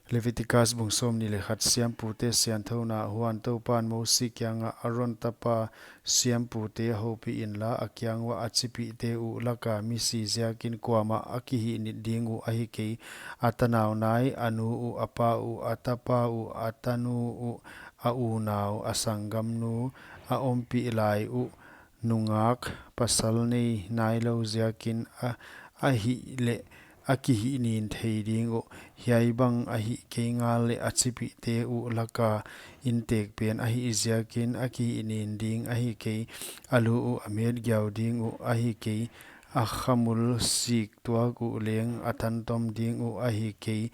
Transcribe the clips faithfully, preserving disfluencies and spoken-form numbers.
Leviticus bung sawmnih leh khat. Siampute sianthouna. Huan Toupan Mosi kiangah, Aron tapa siampute houpih inla, a kiang uah a chipihte uh laka misi ziakin kuamah a kihihnit ding uh ahi kei. A tanau nai, a nu uh, a pa uh, a tapa uh, a tanu uh, a unau, a sanggamnu, a ompih lai uh, nungak pasal nei nailou ziakin a, a hih leh a kihihnin thei ding uh. Hiai bang a hih kei ngal leh a chipihte uh laka intekpen a hih ziakin a kihihnin ding ahi kei. A lu uh a metgiau ding uh ahi kei. A khamul sik tuak uh leng a tantom ding uh ahi kei.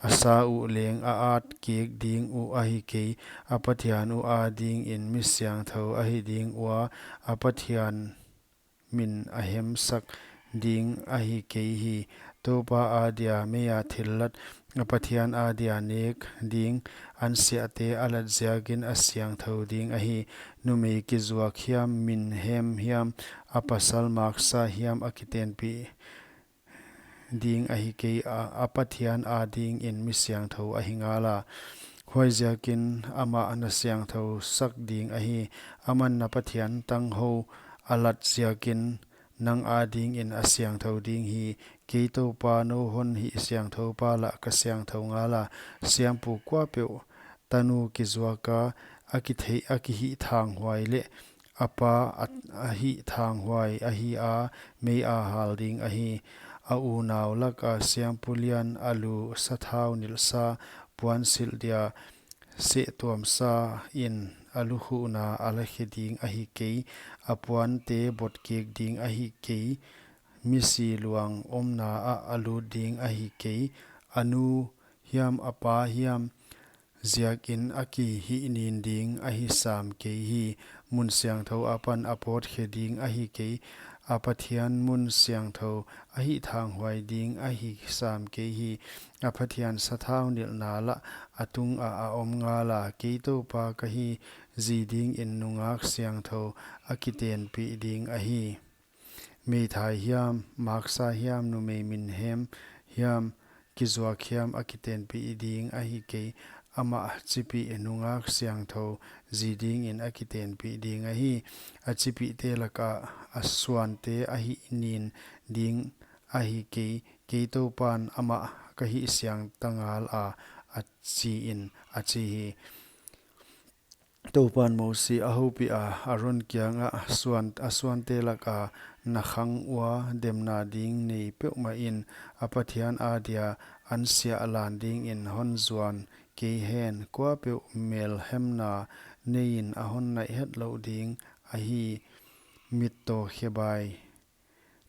A sa uh leng a at kek ding uh ahi kei. A Pathian uh adingin mi siangthou ahi ding ua, a Pathian min a hemsak ding ahi kei hi. Toupa adia meia thillat, a Pathian adia nek ding, ansiahte a lat ziakin a siangthou ding ahi. Numei kizuak hiam, min hem hiam, a pasal maksa hiam a kitenpih ding ahi kei a, a Pathian adingin mi siangthou ahi ngala. Huaiziakin amah na siangthou sak ding ahi. Aman na Pathian tanghou a lat ziakin nang adingin a siangthou ding hi. Kei Toupa nou hon hihsiangthoupa lah ka siangthou ngala. Siampu kuapeuh tanu kizuaka a kithei, a kihihthanghuai leh a pa a, a hihthanghuai ahi a, mei a hal ding ahi. A unau laka siampu lian a lu sathau nilhsa, puansilh dia sehtuamsa in a lukhuhna a lakhe ding ahi kei. A puante botkek ding ahi kei. Misi luang omna ah a lut ding ahi kei. A nu hiam a pa hiam ziakin a kihihnin ding ahi sam kei hi. Mun siangthou apan a pawtkhe ding ahi kei. A Pathian mun siangthou a hihthanghuai ding ahi sam kei hi. A Pathian sathau nilhna lah a tungah a om ngala. Kei Toupa ka hi zi dingin nungak siangthou a kitenpih ding ahi. Meithai hiam, maksa hiam, numei min hem hiam, kizuak hiam a kitenpih ding ahi kei. Amah chipih nungak siangthou zi dingin a kitenpih ding ahi. A chipihte laka a suante a hihnin ding ahi kei. Kei Toupan amah ka hihsiang ta ngala, a chi in, a chi hi. Toupan Mosi a houpih a, Aron kiangah, suan, a suante laka na khang ua demna ding nei peuhmah in a Pathian adia ansiah lan dingin hon zuan kei hen. Kuapeuh melhemna neiin a hon naih hetlouh ding ahi. Mittaw khebai,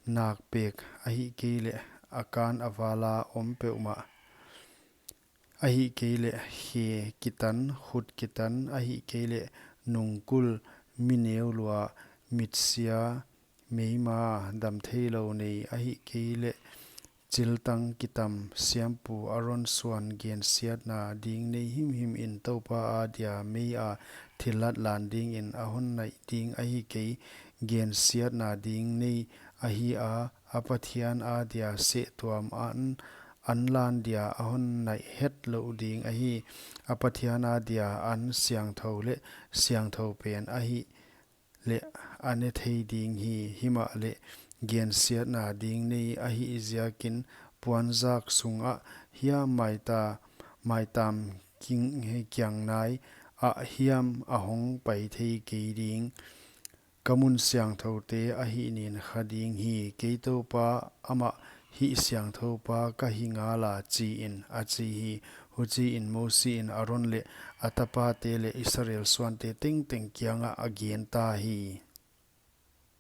nakpek ahihkeileh a kan a vala om peuhmah, ahihkeileh khe kitan, khut kitan, ahihkeileh nungkul, mi neu lua, mitsia, meima, damtheilou nei, ahihkeileh chiltang kitam. Siampu Aron suan gensiatna ding nei himhim in Toupa adia mei a thillat lan dingin a hon naih ding ahi kei. Gensiatna ding nei ahi a, a Pathian adia sehtuam an, an lan dia a hon naih hetlouh ding ahi. A Pathian adia an siangthou leh siangthou pen ahih leh a ne thei ding hi. Himahleh gensiatna ding nei ahih ziakin puanzak sungah hiam, maita, maitam king, kiangnai ah hiam a hong pai thei kei ding. Ka mun siangthoute a hihnin kha ding hi. Kei Toupa amah hihsiangthoupa ka hi ngala, chi in, a chi hi. Huchiin Mosi in Aron leh a tapate leh Israel suante tengteng kiangah a gen ta hi.